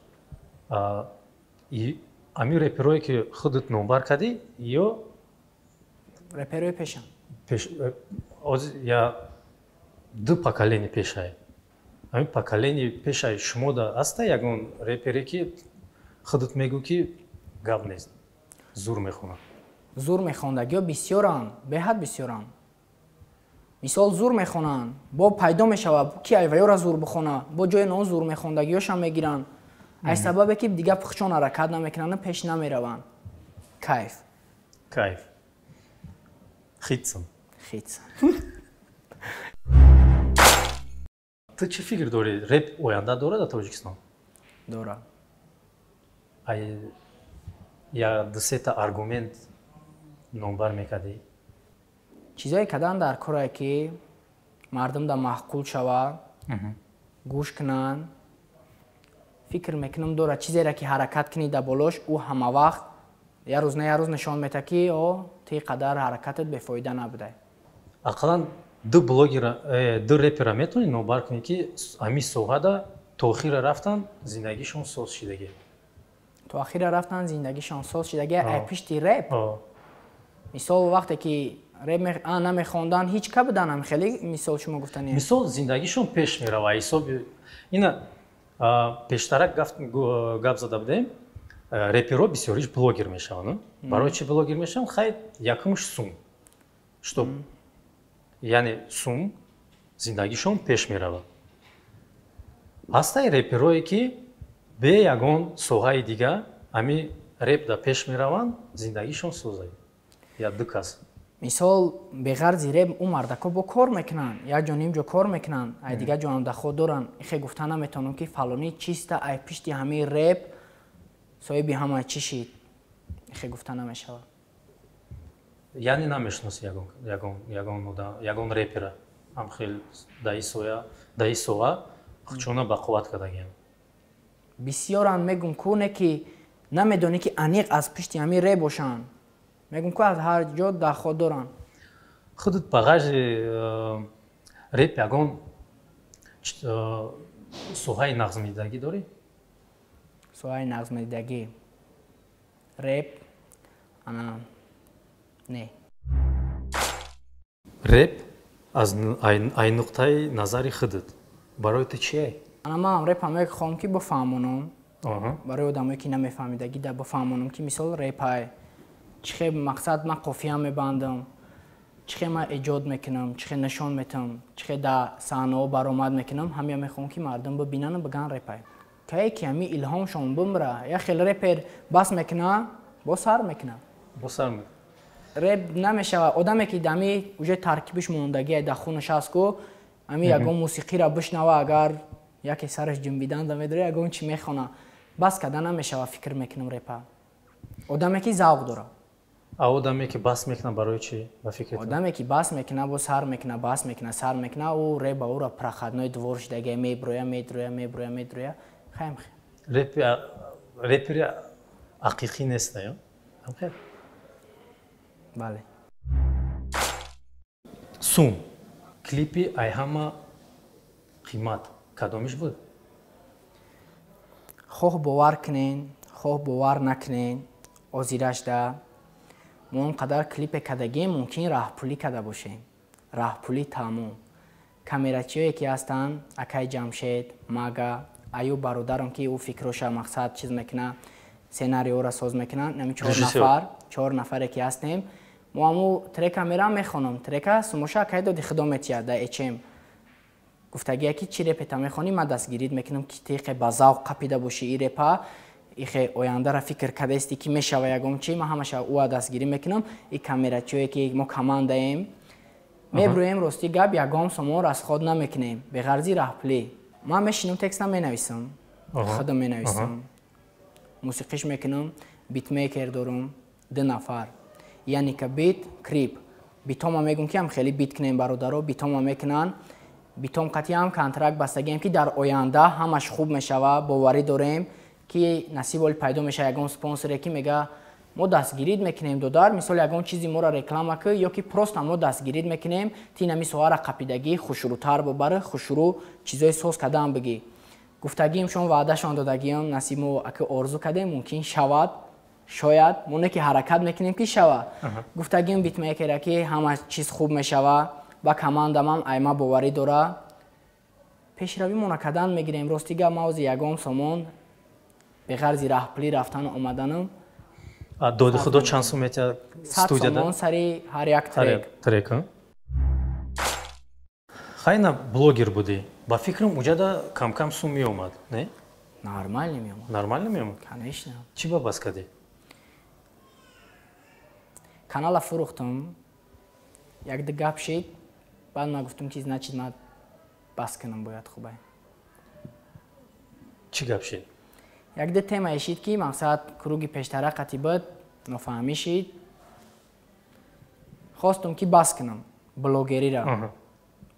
ами реперое, ки худат номбар кардӣ, ё Реперои пешам. Я ду поколение пешай, ами поколение пешай шумода аста ягон репере, ки худат мегӯ, ки гап нест, зур мехонад? Зур мехондагиё бисёранд, беҳад бисёранд. Мисол, зур мехонанд, бо пайдо мешавад, ки айваёра зур бихона, бо ҷои но зур мехондагиёшам мегиранд, аз сабабе ки дига пухчон ҳаракат намекунанд, пеш намераванд. Кайф. Кайф. Хитсам. Хитсам. Ту чӣ фикр дорӣ, реп оянда дорад дар Тоҷикистон? Дорад. Ай я дусета аргумент номбар мекардӣ? Чизое кардан дар корае, ки мардум да маъқул шава, гӯш кунанд. Фикр мекунам, дорад. Чизере ки ҳаракат кунӣ дар болош, ӯ ҳама вақт як рӯз на як рӯз нишон метаҳад, ки о ти қадар ҳаракатат бефоида набудай. Ақаллан ду блогера, ду репера метавонӣ номбар кунӣ, ки ҳамин соҳада то охира рафтан, зиндагишон соз шидагӣ? То охира рафтан, зиндагишон соз шидагӣ ай пишти реп? Мисол, вақте ки реп намехондан, ҳеҷ ка буданам хеле, мисол, шумо гуфтани? Мисол, зиндагишон пеш мерава ҳисоби ина. Пештарак гап зада будем, реперо бисёриш блогер мешаванд. Барои чӣ блогер мешаванд? Хай, якумш сум, чтоб, яъне сум, зиндагишон пеш меравад. Ҳастаи реперое, ки бе ягон соҳаи дига ами реп да пеш мераванд, зиндагишон созад, я ду кас. Мисол, беғарзи реп ӯ мардако бо кор мекунанд, як ҷо ним ҷо кор мекунанд, ай дигар ҷоам даход доранд. Ихе гуфта наметавонам, ки фалонӣ чиста ай пишти ҳамаи реп соҳиби ҳама чӣ шид. Ихе гуфта намешавад. Яъне намешиноси ягон репера, ҳам хел даи соа хучона ба қувват кардагиам? Бисёранд, мегум ку, не ки намедонӣ, ки аниқ аз пишти ҳамин реп бошанд. Мегум ку, аз ҳар ҷо даход доранд. Худат ба ғайри реп ягон соҳаи нағзмедидагӣ дорӣ? Соҳаи нағзмедидагӣ реп ана не. Реп аз ай нуқтаи назари худат барои ту чие? Ана ман репам мехоҳам, ки бифаҳмонам барои одамое, ки намефаҳмидагӣ, да бифаҳмонам, ки мисол, репай чӣ хел, мақсад, ман қофия мебандам, чӣ хел ман эҷод мекунам, чӣ хел нишон метавам, чӣ хел дар саҳнаҳо баромад мекунам. Ҳамя мехоҳам, ки мардум бибинану биган репай. Кае ки ҳами илҳомшон бимра, як хел репер бас мекуна, бо сар мекуна. Бо сар. Реп намешава. Одаме, ки дами уже таркибиш мондагия, дар хунаш ҳаст ку, Ами ягон мусиқиро бишнава, агар яке сараш ҷунбидан да медора, ягон чи мехона. Бас карда намешава, фикр мекунам, репа. Одаме ки завқ дора. А одаме ки бас мекуна, барои чӣ, ба фикри ту? Одаме ки бас мекуна, бо сар мекуна, бас мекуна, сар мекуна, ӯ репа ӯра проходной двор шудага, меброя, медроя, меброя, медроя. Хайм. Репери ҳақиқӣ нест, ё? Ҳамхел? Бале. Сум. Клипи ай ҳама қимат кадомиш буд? Хоҳ бовар кунен, хоҳ бовар накунен, озирашда мо он қадар клипе кардагем, мумкин раҳпулӣ карда бошем. Раҳпулӣ тамом. Камерачиое ки ҳастанд, акай Ҷамшед, Мага, Аюб бародарам, ки ӯ фикроша мақсад чиз мекуна, сценариёра соз мекуна, нами чор нафар, 4 нафаре ки ҳастем, мо ҳаму трека мерам, мехонам. Трека сумоша акай доди худо метиҳад да эчем. Гуфтагия ки чӣ репета мехонӣ, ман дастгирит мекунам, ки тиқе ба завқ қапида бошӣ, и репа ихе ояндара фикр кардаисти, ки мешава ягон чи, ман ҳамаша ӯа дастгирӣ мекунам. И камерачиое ки мо командаем, мебрӯем, рости гап, ягон сомон расход намекунем, беғарзи раҳпулӣ. Ман мешинам, текста менависам, худам менависам, мусиқиш мекунам, битмейкер дорум, ду нафар, Яника бит, Крип битома. Мегум, ки ам хеле бит кунем, бародаро, битома мекунанд. Битом қатъиам контракт бастагием, ки дар оянда ҳамаш хуб мешава. Боварӣ дорем, ки насиб оли пайдо мешава ягон спонсоре, ки мега: «Мо дастгирид мекунем, додар, мисол, ягон чизи моро реклама ки, ё ки просто мо дастгирид мекунем, ти нами соҳара қапидагӣ хушрӯтар бубари, хушрӯ чизои соз кардан бигӣ». Гуфтагием шон, ваъдашон додагием. Насиб, мо аки орзу кардем, мумкин шавад, шояд, мо не ки ҳаракат мекунем, ки шава. Гуфтагием битмейкера, ки ҳама чиз хуб мешава, ба командамам айма боварӣ дора, пешравимона кардан мегирем. Рости гап, ма ягон сомон беғарзи раҳпулӣ рафтану омаданам. Доди худо чанд сум метиҳад студияда? Сомон сари ҳар як трек. Трек. Хайна, блогер будӣ, ба фикрам, уҷада камкам сум меомад, не? Нормально меомад. Нормально меомад? Конечно. Чӣ ба бас кардӣ? Канала фурӯхтам, якда гап шид, баъд ман гуфтам, ки значит ман бас кунам бояд, хубай. Чӣ гап шид? Якда темае шид, ки мақсад круги пештара қати буд, нофаҳмӣ шид, хостум, ки бас кунам блогерира.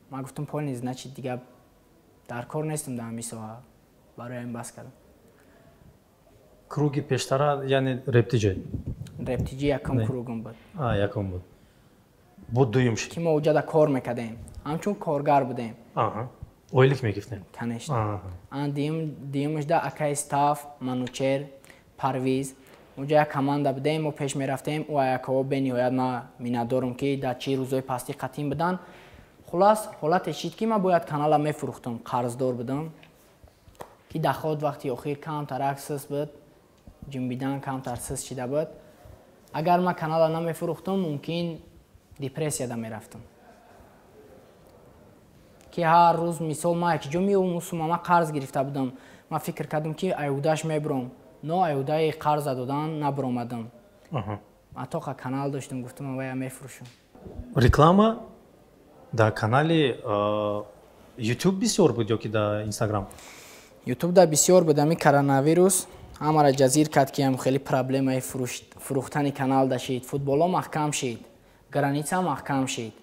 Ман гуфтам: «Понял, значит дига дар кор нестам дар ҳамин соҳа». Барои ҳамин бас кардам. Круги пештара, яъне Рептиҷи? Рептиҷи якум кругум буд. Якум буд, буд, дуюм шид? Ки мо уҷада кор мекардем, ҳамчун коргар будем. Ойлик мегирифтем? Конечно. Дуюмашда акай Стаф, Манучер, Парвиз, уҷа як команда будем, мо пеш мерафтем. Ӯ аякао бениҳоят ма миннатдорам, ки дар чӣ рӯзои пастӣ қатим буданд. Хулас, ҳолате шид, ки ман бояд канала мефурӯхтам, қарздор будам, ки доход вақти охир камтарак сис буд, ҷунбидан камтар сис шида буд. Агар ман канала намефурӯхтам, мумкин депрессияда мерафтам, ки ҳар рӯз, мисол, ман якҷо меомусум, ман қарз гирифта будам. Ман фикр кардам, ки аюдаш мебуром, но аюдаи қарза додан набуромадам. Ман тоқа канал доштам, гуфтам: «Вая мефурӯшам». Реклама дар канали YouTube бисёр буд ё ки дар Инстаграм? Ютуб да бисёр буд. Ами коронавирус ҳамаро ҷазир кард, ки ам хеле проблемаи фурӯхтани канал дашид. Футболо маҳкам шид, граница маҳкам шид.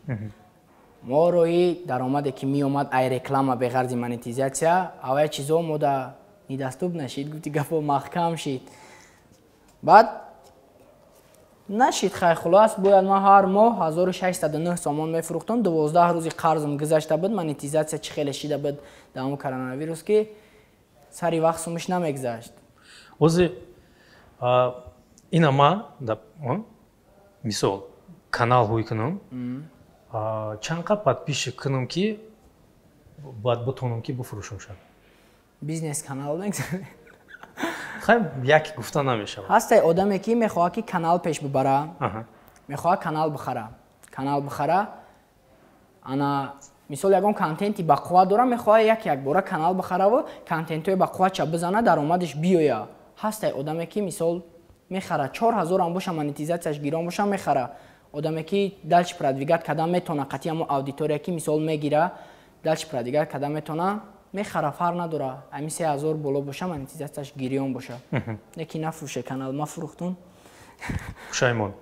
Мо роҳи даромаде, ки меомад ай реклама, беғарзи монетизатсия, авай чизо мо да недоступ нашид. Гуфти гапо, маҳкам шид, баъд нашид. Хай, хулос, бояд ман ҳар моҳ 1609 сомон мефурӯхтам. 12 рӯзи қарзм гузашта буд. Монетизатсия чӣ хеле шида буд дар ҳамон коронавирус, ки сари вақт сумиш намегузашт. Ози ина ма, мисол, канал ҳуй кунам, чанд қа подписчик кунам, ки бояд бутонам, ки бифурӯшам шад? Бизнес канал мегзарем. Хай, як гуфта намешавад. Ҳастай одаме, ки мехоҳад, ки канал пеш бибара, мехоҳад канал бихара, канал бихара. Ана, мисол, ягон контенти бақувват дора, мехоҳад як якбора канал бихараву контентҳои бақувватша бизана, даромадаш биёя. Ҳастай одаме, ки, мисол, мехара, 4000-ам боша, монетизатсияш гирон боша, мехара. Одаме, ки дальше продвигать кардан метавона, қатъи ҳамо аудитория, ки, мисол, мегира. Дальше продвигать када метона, мехара, фар надора. Ами 3000 боло боша, монетизатсияш гирён боша. Неки нафурӯше канал, ма фурӯхтум. Пушаймон?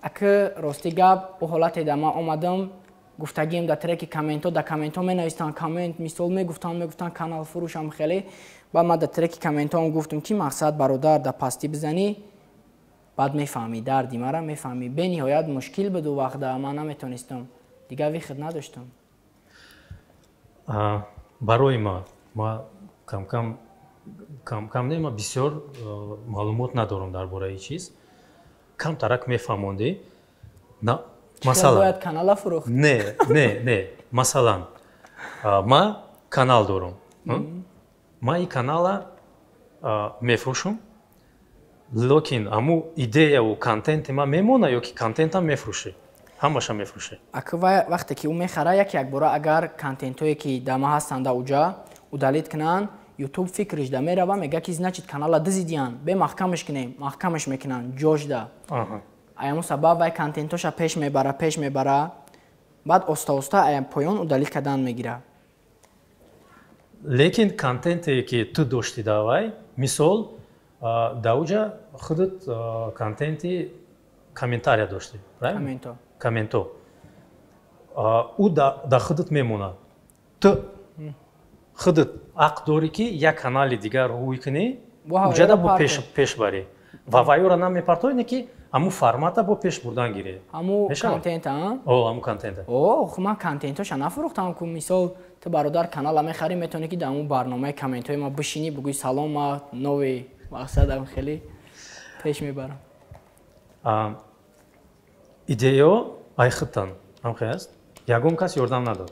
Аки рости гап, ӯ ҳолате да ман омадам, гуфтагием да треки комментҳо, да комментҳо менавистанд, коммент мисол мегуфтанд канал фурӯшам хеле. Баъд ман да треки комментҳоам гуфтам, ки мақсад бародар, да пастӣ бизанӣ, баъд мефаҳмӣ дарди мара, мефаҳмӣ. Бениҳоят мушкил буд ӯ вақт, ман наметонистам, дигар выход надоштам. Барои ма кам-кам кам-кам не, ма бисёр маълумот надорам дар бораи чиз. Камтарак мефаҳмондӣ. Масалан, бояд канала фурӯхт? Не, не, не. Масалан, ма канал дорам. Ма и канала мефурӯшам, лекин аму идеяву контенти ма мемона ё ки контентам мефурӯшӣ? Ҳамаша мефурӯшӣ? Аки вақте ки ӯ мехара, як якбора агар контентҳое ки да ма ҳастанд да уҷа удалить кунанд, ютуб фикриш да мерава, мега ки значит канала дизидиян, бе маҳкамаш кунем, маҳкамаш мекунанд ҷошда. Аяму сабаб вай контентоша пеш мебара, пеш мебара, баъд оста оста аям поён удалить кардан мегира. Лекин контенте ки ту дошти да вай, мисол, да уҷа худат контенти комментария дошти, правильно? Комменто. Комменто. Ӯ да худат мемонад. Ту худат ҳақ дорӣ, ки як канали дигар рӯй кунӣ, уҷада бо пеш барӣ. Ва вайёра намепартоӣ, не ки ҳамун формата бо пеш бурдан гирӣ. Ҳамун контента? О, ҳамун контента. О, ман контентоша нафурӯхтам ку. Мисол, ту бародар канала мехарӣ, метавонӣ ки дар ҳамун барномаи комментҳои ма бишинӣ, бугӯӣ салом, ма нови мақсадам хеле пеш мебарам. Идеё айхудтан ҳамхел аст? Ягон кас ёрдам надод?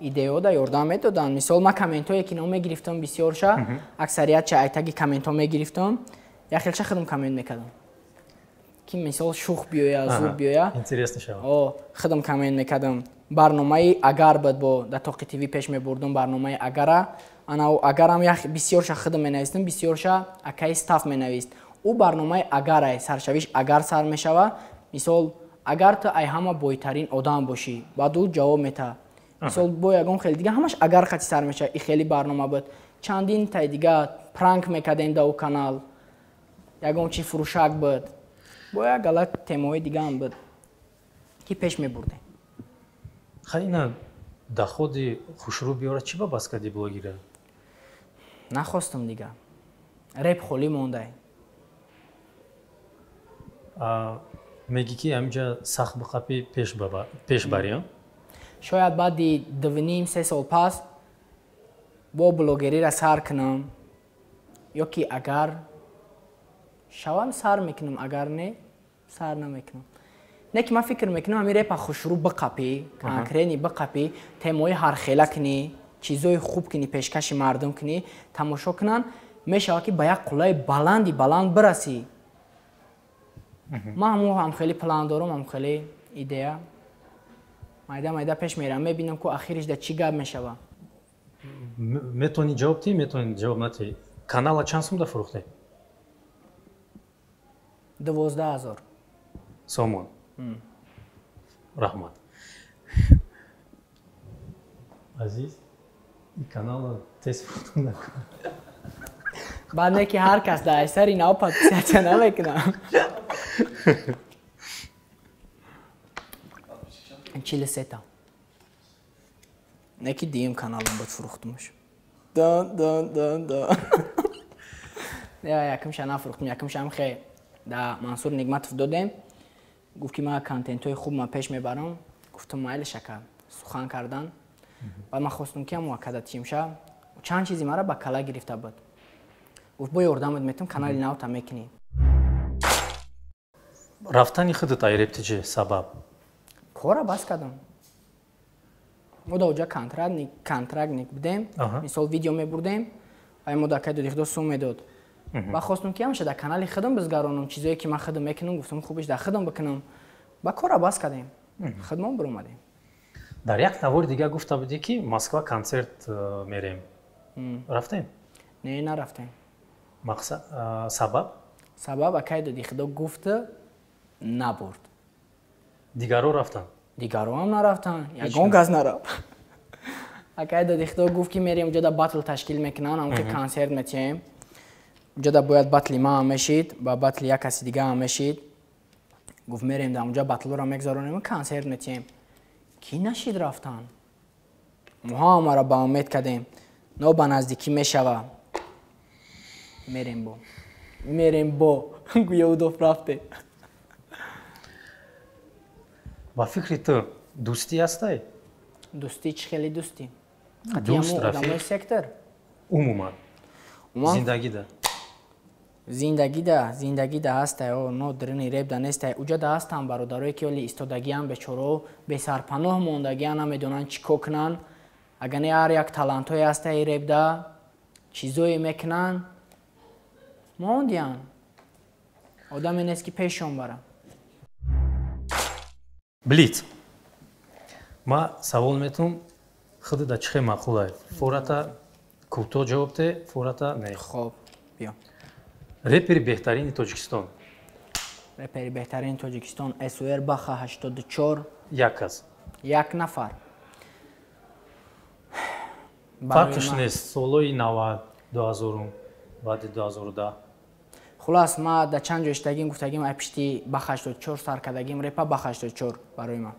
Идеё да ёрдам медоданд. Мисол, ман комментҳое ки мегирифтам бисёрша, аксариятша айтаги комментҳо мегирифтам, як хелша худам коммент мекардам. Ки мисол шух биёя, зуд биёя. Интересно шавад. О, худам коммент мекардам. Барномаи агар буд, бо да Тоқи ТВ пеш мебурдум барномаи агара. Ана агарам як бисёрша худам менавистам, бисёрша акаи стаф менавист. Ӯ барномаи агарай, саршавиш агар сар мешава. Мисол, агар ту ай ҳама бойтарин одам бошӣ, баъд ӯ ҷавоб метаҳад. Мисол, бо ягон хеле дига ҳамаш агар хати сар мешава, и хеле барнома буд. Чандин тай дига пранк мекардем да ӯ канал. Ягон чи фурӯшак буд. Бо як гала темаҳои дигаам буд, ки пеш мебурдем. Хай, ина доходи хушрӯ биёра, чӣ ба бас кардӣ блогера? Нахостам дига. Реп холӣ мондай. Мегӣ ки ҳаминҷа сахт биқапӣ, пеш барӣ? Шояд баъди 2,5-3 сол пас бо блогериро сар кунам, ё ки агар шавам сар мекунам, агар не сар намекунам. Не ки ман фикр мекунам, ҳамин репа хушрӯ биқапӣ, конкретни биқапӣ, темаҳои ҳархела кунӣ, чизҳои хуб кунӣ, пешкаши мардум кунӣ, тамошо кунанд, мешавад ки ба як қуллаи баланди баланд бирасӣ. Ман ҳамун ҳам хеле план дорам, ҳам хеле идея. Майда майда пеш мерам, мебинам ку ахириш да чӣ гап мешава. Метавонӣ ҷавоб диҳӣ, метавонӣ ҷавоб надиҳӣ. Канала чанд сум да фурӯхтӣ? 12 000 сомон. Раҳмат. Азиз, ин канала тез фурӯхтан накун. Баъд не ки ҳар кас дар сари нав подписаться намекунам. 43-та. Не ки дуюм каналам буд фурӯхтумаш. Дан дан дан дан. Якумша нафурӯхтум, якумшам хе да Мансур Нигматов додем. Гуфт ки ман контентҳои хуб ман пеш мебарам. Гуфтам майли шака, сухан кардан. Баъд ман хостум ки ҳамон акада тимша. Чанд чизи мара ба кала гирифта буд. Гуфт бо ёрдамат метавон канали навта мекунӣ. Рафтани худат ай рептиҷи сабаб? Кора бас кардам. Мо да оҷа контрактник будем, мисол видео мебурдем, ай мо да кай додихдо сум медод. Ба хостум ки ҳамаша дар канали худам бизгаронам, чизое ки ман худам мекунам, гуфтам хубиш дар худам бикунам. Ба кора бас кардем. Худмон биромадем. Дар як навори дигар гуфта будӣ, ки Москва консерт мерем. Рафтем? Не, нарафтем. Мақсад, сабаб? Сабаб акай додихдо гуфта набурд. Дигаро рафтанд? Дигароам нарафтанд, ягон кас нарафт. Акай Дадихудо гуфт, ки мерем уҷода, батл ташкил мекунанд, ҳам ки консерт метиҳем. Уҷода бояд батли ман ҳам мешид ба батли як каси дига ҳам мешид. Гуфт, мерем дар унҷа, батлоро мегзаронем, консерт метиҳем. Кӣ нашид рафтан? Моҳо ҳамаро ба умед кардем, но ба наздикӣ мешава. Мерем бо, мерем бо, гӯё удоф рафте. Ба фикри ту, дӯстӣ ҳастай? Дӯстӣ чӣ хели дӯстӣ? Дӯст, одамои рафиқ. Сектор? Умуман зиндагида. Зиндагида ҳастай, о, но дрини ребда нестай. Уҷада ҳастанд бародарое, ки оли истодагиам, бечоро, бесарпаноҳ мондагиан, намедонанд чӣ кор кунанд. Агар не, ҳар як талантҳое ҳастаи ребда, чизое мекунанд, мондиянд, одаме нест, ки пешон бара. Блиц. Ма савол метум, худда чӣ хел маъқулай, фората кӯтоҳ ҷавоб те, фората не. Хоб, биё. Репери беҳтарини Тоҷикистон? Репери беҳтарини Тоҷикистон Сур Баха 84. Як кас. Як нафар? Фарқш нест, солҳои 90, 2000-ум, баъди 2010. Хулас, ма дар чанд ҷо иштагим, гуфтагим, ай пишти Баха 84 сар кардагим репа. Баха 84 барои ман.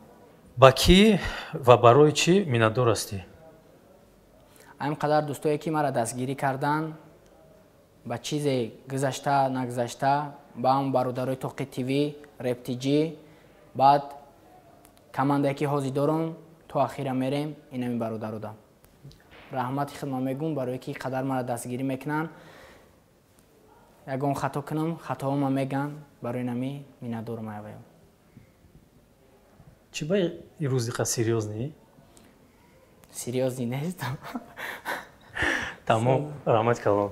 Ба кӣ ва барои чӣ миннатдор ҳастӣ? Ҳамин қадар дӯстое, ки маро дастгирӣ карданд, ба чизе гузашта нагузашта, ба ҳам бародарои Тоқи ТВ, Рептиҷӣ, баъд командае, ки ҳозир дорум, то ахира мерем. Инами бародарода раҳмати хидма мегӯм, барое ки қадар маро дастгирӣ мекунанд. Ягон хато кунам, хатоҳома меган, барои нами миннатдорум айваё. Чӣ ба ирӯз диқа серьёзный? Серьёзный нестам. Тамом, раҳмати калон.